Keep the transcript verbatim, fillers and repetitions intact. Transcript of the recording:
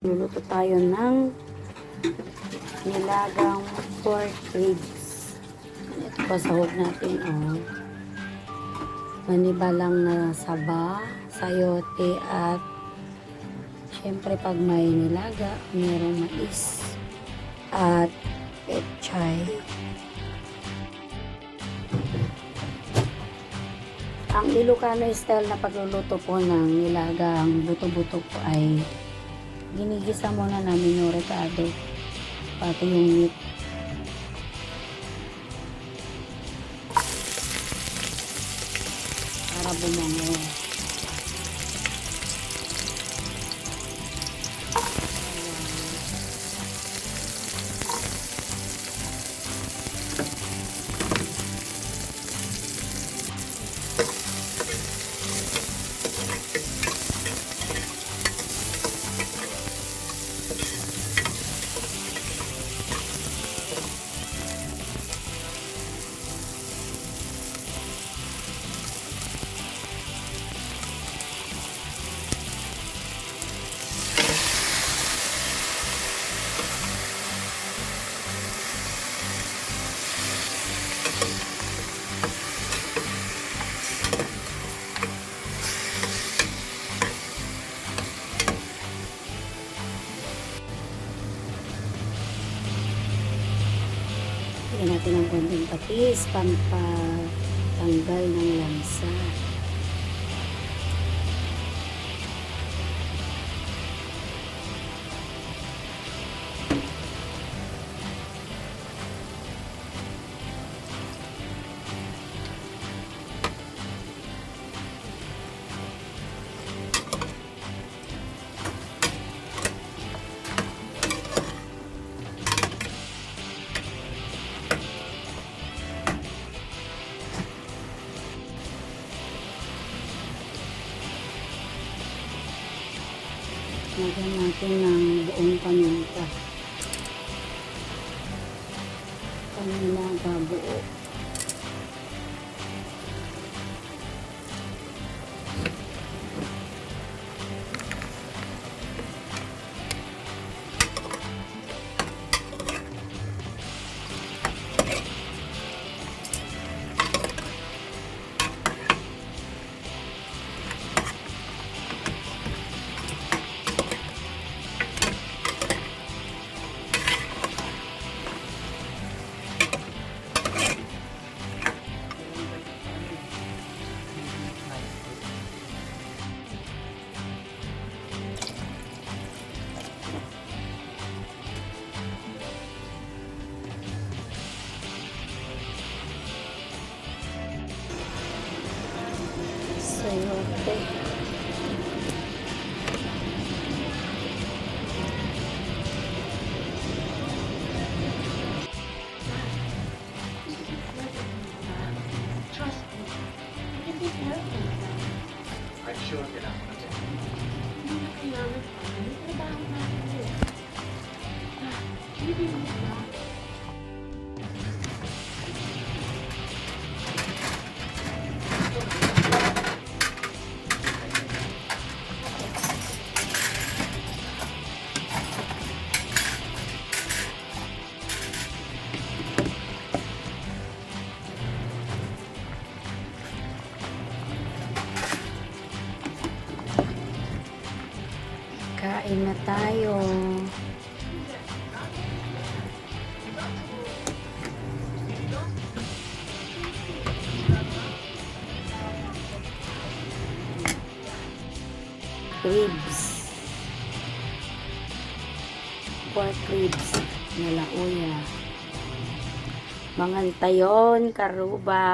Luluto tayo ng nilagang pork ribs. Ito, pasahog natin, oh. Manibalang na saba, sayote, at syempre, pag may nilaga, mayroong mais at pechay. Ang Ilocano style na pagluluto po ng nilagang buto-buto po ay ginigisa muna namin yung rekado, pati yung meat. Para bumango. Lagyan natin ng konting patis, pampatanggal ng lansa. Lagyan natin ng buong paminta. Paminta buo. Sayote. Trust me. You can take care of yourself. Are you sure kailangan mo na to? Hindi na kailangan pa. May trabaho na ako. Ah, hindi mo ba? Kain na tayo. Ribs. Pork ribs na lauya. Mangan tayon, karuba.